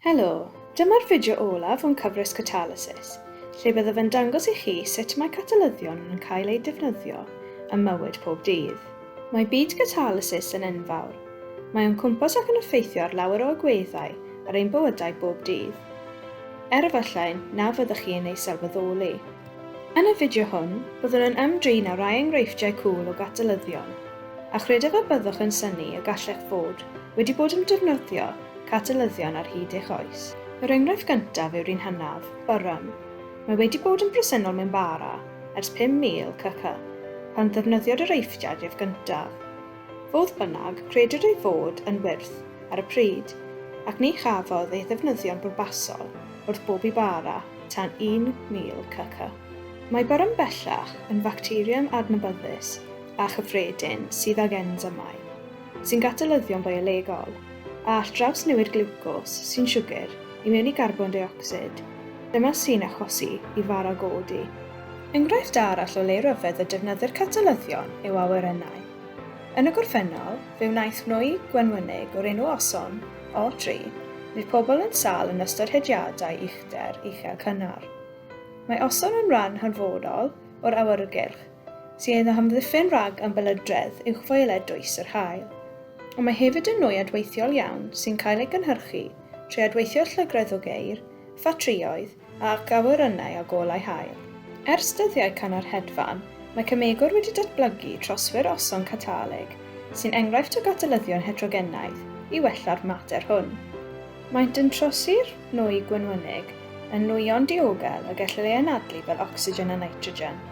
Helo, dyma'r fideo olaf o'n cyfres Catalysis, lle byddaf yn dangos i chi sut mae catalyddion yn cael eu defnyddio ym mywyd pob dydd. Mae byd catalysis yn enfawr. Mae o'n cwmpas ac yn effeithio ar lawer o agweddau ar ein bywydau bob dydd, er efallai na fyddwch chi'n ei sylweddoli. Yn y fideo hwn, byddwn yn ymdrin â rhai enghreifftiau cŵl o gatalyddion, a chredaf y byddwch yn synnu y gallech fod wedi bod yn defnyddio catalyddion ar hyd eich oes. Yr enghraifft gyntaf yw'r un hynaf, Burham. Mae wedi bod yn bresennol mewn bara ers 5,000 CC, pan ddefnyddiwyd yr eifftiad ef gyntaf. Fodd bynnag, credwyd ei fod yn wyrth ar y pryd, ac ni chafodd ei ddefnyddio'n bwrpasol wrth bobi bara tan 1,000 CC. Mae Burham bellach yn facteriwm adnabyddus a chyffredin sydd ag ensymau, sy'n gatalyddion biolegol. a all drawsnewid glwcos, sy'n siwgr, i mewn i garbon deuocsid. Dyma sy'n achosi i fara godi. Enghraifft arall o le ryfedd y defnyddir catalyddion yw awyrennau. Yn y gorffennol, fe wnaeth nwy gwenwynig o'r enw osôn, O3, wneud pobl yn sâl yn ystod hediadau uchder uchel cynnar. Mae osôn yn rhan hanfodol o'r awyrgylch, sy'n ein hamddiffyn rhag ymbelydredd uwchfioled dwys yr haul. Ond mae hefyd yn nwy adweithiol iawn sy'n cael ei gynhyrchu trwy adweithio llygredd o geir, ffatrïoedd ac awyrennau a golau haul. Ers dyddiau cynnar hedfan, mae cemegwr wedi datblygu troswyr osôn catalig, sy'n enghraifft o gatalyddion heterogenaidd, i wella'r mater hwn. Maent yn trosi'r nwy gwenwynig yn nwyon diogel y gellir ei anadlu fel ocsigen a nitrogen.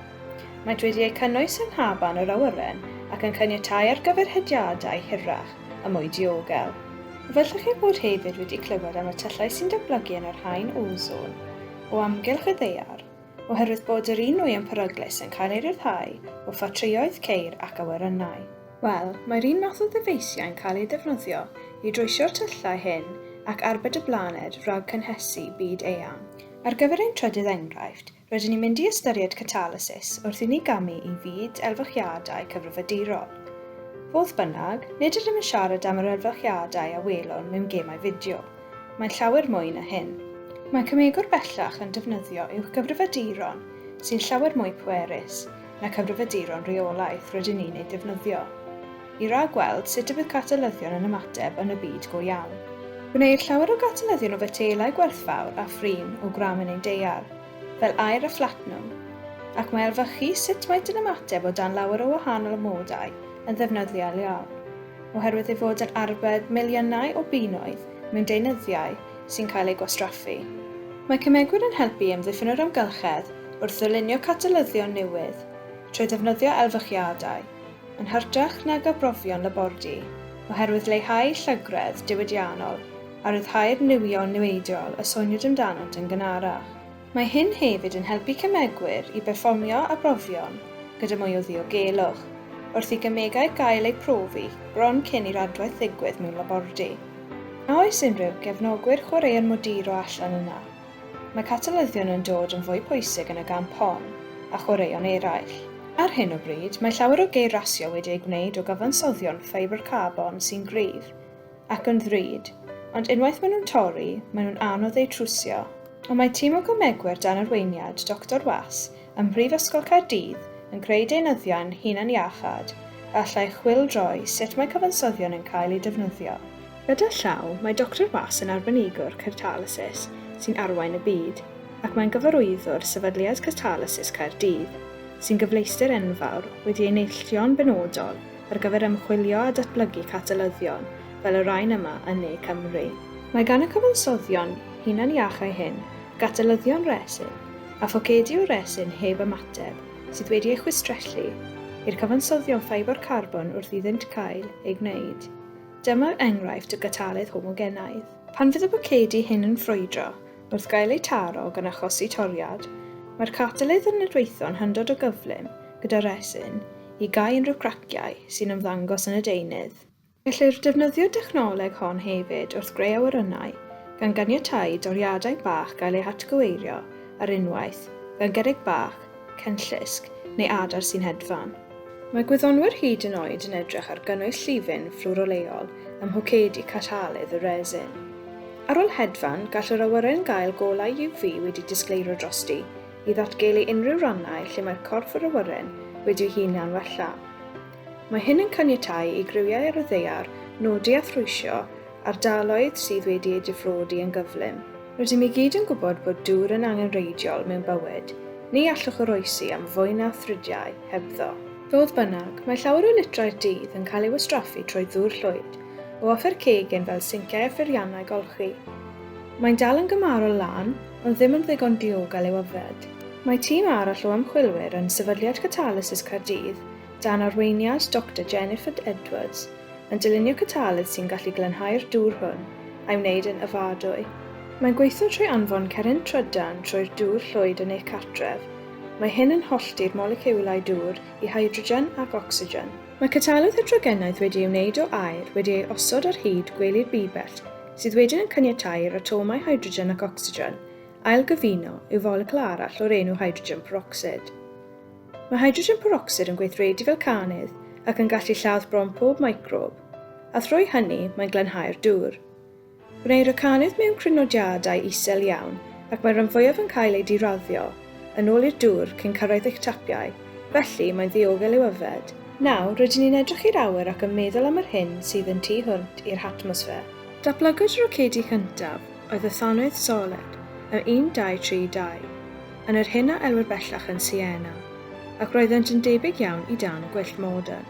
Maent wedi eu cynnwys yng nghaban yr awyren ac yn caniatáu ar gyfer hediadau hirach a mwy diogel. Efallai eich bod hefyd wedi clywed am y tyllau sy'n datblygu yn yr haen ozone o amgylch y Ddaear, oherwydd bod yr un nwyon peryglus yn cael eu rhyddhau o ffatrïoedd ceir ac awyrennau. Wel, mae'r un math o ddyfeisiau'n cael eu defnyddio i drwysio'r tyllau hyn ac arbed y blaned rhag cynhesu byd eang. Ar gyfer ein trydydd enghraifft, Rydyn ni'n mynd i ystyried catalysis wrth i ni gamu i fyd elfychiadau cyfrifiadurol. Fodd bynnag, nid ydym yn siarad am yr elfychiadau a welwn mewn gemau fideo. Mae'n llawer mwy na hyn. Mae cemegwr bellach yn defnyddio uwchgyfrifiaduron sy'n llawer mwy pwerus na cyfrifiaduron rheolaidd rydyn ni'n eu defnyddio, i rag-weld sut y bydd catalyddion yn ymateb yn y byd go iawn. Gwneir llawer o gatalyddion o fetelau gwerthfawr a phrin o gramen ein daear, fel aur a phlatnwm, ac mae elfychu sut maent yn ymateb o dan lawer o wahanol amodau yn ddefnyddiol iawn, oherwydd ei fod yn arbed miliynau o bunnoedd mewn deunyddiau sy'n cael eu gwastraffu. Mae cemegwyr yn helpu i amddiffyn yr amgylchedd wrth ddylunio catalyddion newydd trwy ddefnyddio elfychiadau, yn hytrach nag arbrofion labordy, oherwydd leihau llygredd diwydiannol a rhyddhau'r nwyon niweidiol y soniwyd amdanynt yn gynharach. Mae hyn hefyd yn helpu cemegwyr i berfformio arbrofion gyda mwy o ddiogelwch, wrth i gemegau gael eu profi bron cyn i'r adwaith ddigwydd mewn labordy. A oes unrhyw gefnogwyr chwaraeon moduro allan yna? Mae catalyddion yn dod yn fwy pwysig yn y gamp hon, a chwaraeon eraill. Ar hyn o bryd, mae llawer o geir rasio wedi eu gwneud o gyfansoddion ffeibr carbon sy'n gryf ac yn ddrud, ond unwaith maen nhw'n torri, maen nhw'n anodd eu trwsio. Ond mae tîm o gemegwyr dan arweiniad Doctor Was ym Mhrifysgol Caerdydd yn creu deunyddiau'n hunan-iachâd a allai chwyldroi sut mae cyfansoddion yn cael eu defnyddio. Gyda llaw, mae Doctor Was yn arbenigwr catalysis sy'n arwain y byd, ac mae'n gyfarwyddwr Sefydliad Catalysis Caerdydd, sy'n gyfleuster enfawr wedi ei neilltuo'n benodol ar gyfer ymchwilio a datblygu catalyddion fel y rhain yma yn Ne Cymru. Mae gan y cyfansoddion hunan-iachau hyn gatalyddion resin a phocedi o resin heb ymateb sydd wedi eu chwistrellu i'r cyfansoddion ffeibr carbon wrth iddynt cael eu gwneud. Dyma enghraifft o gatalydd homogenaidd. Pan fydd y pocedi hyn yn ffrwydro wrth gael eu taro gan achosi toriad, mae'r catalydd yn adweithio'n hynod o gyflym gyda resin i gau unrhyw craciau sy'n ymddangos yn y deunydd. Gellir defnyddio'r dechnoleg hon hefyd wrth greu awyrennau, gan ganiatáu i doriadau bach gael eu hatgyweirio ar unwaith gan gerrig bach, cenllysg neu adar sy'n hedfan. Mae gwyddonwyr hyd yn oed yn edrych ar gynnwys llifyn fflwroleol ym mhocedi catalydd y resin. Ar ôl hedfan, gall yr awyren gael golau UV wedi disgleirio drosti i ddatgelu unrhyw rannau lle mae'r corff yr awyren wedi'u hunan wella. Mae hyn yn caniatáu i griwiau ar y ddaear nodi a thrwsio ardaloedd sydd wedi eu difrodi yn gyflym. Rydym i gyd yn gwybod bod dŵr yn angenrheidiol mewn bywyd, ni allwch oroesi am fwy na thridiau hebddo. Fodd bynnag, mae llawer o litrau'r dydd yn cael ei wastraffu trwy ddŵr llwyd, o offer cegin fel sinciau a pheiriannau golchi. Mae'n dal yn gymharol lân, ond ddim yn ddigon diogel i'w yfed. Mae tîm arall o ymchwilwyr yn Sefydliad Catalysis Caerdydd, dan arweiniad Doctor Jennifer Edwards, yn dylunio catalydd sy'n gallu glanhau'r dŵr hwn a'i wneud yn yfadwy. Mae'n gweithio trwy anfon cerrynt trydan trwy'r dŵr llwyd yn eich cartref. Mae hyn yn hollti'r moleciwlau dŵr i hydrogen ac ocsigen. Mae catalydd hydrogenaidd wedi ei wneud o aer wedi ei osod ar hyd gwely'r bibell sydd wedyn yn caniatáu i'r atomau hydrogen ac ocsigen ailgyfuno i'w folecwl arall o'r enw hydrogen perocsid. Mae hydrogen perocsid yn gweithredu fel canydd ac yn gallu lladd bron pob microb, a thrwy hynny mae'n glanhau'r dŵr. Gwneir y canydd mewn crynodiadau isel iawn ac mae'r rhan fwyaf yn cael ei diraddio yn ôl i'r dŵr cyn cyrraedd eich tapiau, felly mae'n ddiogel i'w yfed. Nawr, rydyn ni'n edrych i'r awyr ac yn meddwl am yr hyn sydd yn tu hwnt i'r hatmosffer. Datblygwyd y rocedi cyntaf, oedd y thanwydd soled, ym 1232, yn yr hyn a elwir bellach yn Siena, ac roeddent yn debyg iawn i dân gwyllt modern.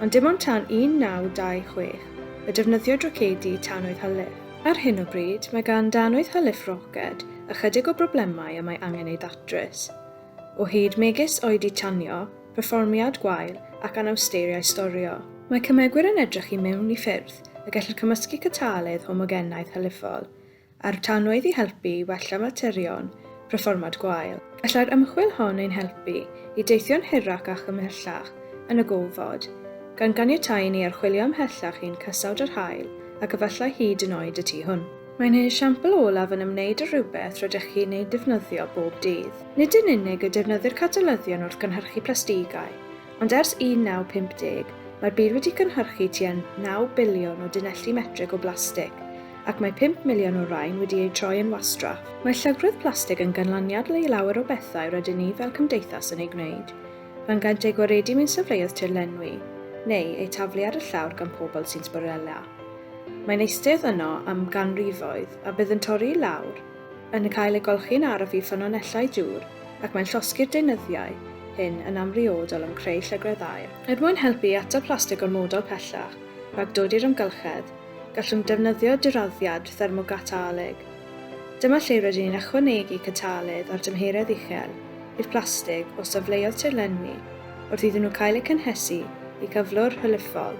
Ond dim ond tan 1926 y defnyddiwyd rocedi tanwydd hylif. Ar hyn o bryd, mae gan danwydd hylif roced ychydig o broblemau y mae angen eu datrys, o hyd megis oedi tanio, perfformiad gwael ac anawsteriau storio. Mae cemegwyr yn edrych i mewn i ffyrdd y gellir cymysgu catalydd homogenaidd hylifol a'r tanwydd i helpu i wella materion perfformiad gwael. Gallai'r ymchwil hon ein helpu i deithio'n hirach ac ymhellach yn y gofod, gan ganiatáu i ni archwilio ymhellach i'n cysawd yr haul ac efallai hyd yn oed y tu hwnt. Mae'n esiampl olaf yn ymwneud â rhywbeth rydych chi'n ei ddefnyddio bob dydd. Nid yn unig y defnyddir catalyddion wrth gynhyrchu plastigau, ond ers 1950, mae'r byd wedi cynhyrchu tua 9 biliwn o dunelli metrig o blastig, ac mae 5 miliwn o rain wedi eu troi yn wastraff. Mae llygredd plastig yn ganlyniad i lawer o bethau rydyn ni fel cymdeithas yn eu gwneud, gan gael eu gwaredu mewn safleoedd tirlenwi, neu eu taflu ar y llawr gan pobl sy'n sbwriela. Mae'n eistedd yno am ganrifoedd a bydd yn torri i lawr, yn cael ei golchi'n araf i ffynonellau dŵr ac mae'n llosgi'r deunyddiau hyn yn amhriodol yn creu llygredd aer. Er mwyn helpu i atal plastig gormodol pellach rhag dod i'r amgylchedd, gallwn defnyddio diraddiad thermogatalyg. Dyma lle rydyn ni'n ychwanegu catalydd ar dymheredd uchel i'r plastig o safleoedd tirlenwi wrth iddyn nhw cael eu cynhesu i gyflwr hylifol,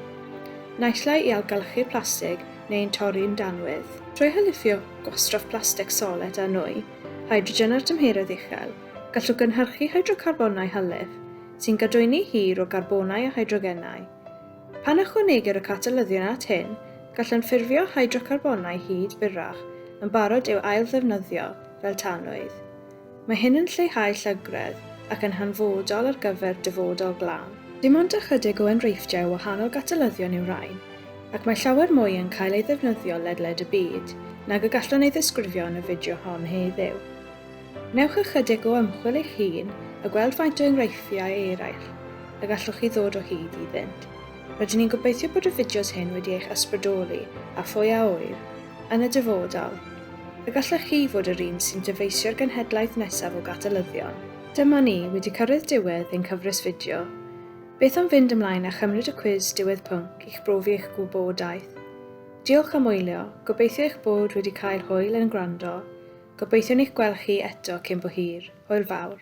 naill ai i ailgylchu'r plastig neu'n torri'n danwydd. Trwy hylifio gwastraff plastig solet a nwy, hydrogen ar dymheredd uchel, gallwch gynhyrchu hydrocarbonau hylif, sy'n gadwyni hir o garbonau a hydrogenau. Pan ychwanegir y catalyddion at hyn, gallant ffurfio hydrocarbonau hyd byrrach yn barod i'w ail-ddefnyddio fel tanwydd. Mae hyn yn lleihau llygredd ac yn hanfodol ar gyfer dyfodol glân. Dim ond ychydig o enghreifftiau o wahanol gatalyddion yw'r rhain, ac mae llawer mwy yn cael ei ddefnyddio ledled y byd nag y gallwn ei ddisgrifio yn y fideo hon heddiw. Wnewch ychydig o ymchwil eich hun a gweld faint o enghreifftiau eraill y gallwch chi ddod o hyd iddynt. Rydyn ni'n gobeithio bod y fideos hyn wedi eich ysbrydoli a phwy a ŵyr, yn y dyfodol, y gallech chi fod yr un sy'n dyfeisio'r genhedlaeth nesaf o gatalyddion. Dyma ni, wedi cyrraedd diwedd ein cyfres fideo. Beth am fynd ymlaen a chymryd y cwis diwedd pwnc i'ch brofi eich gwybodaeth? Diolch am wylio, gobeithio eich bod wedi cael hwyl yn gwrando. Gobeithiwn eich gweld chi eto cyn bo hir. Hwyl fawr.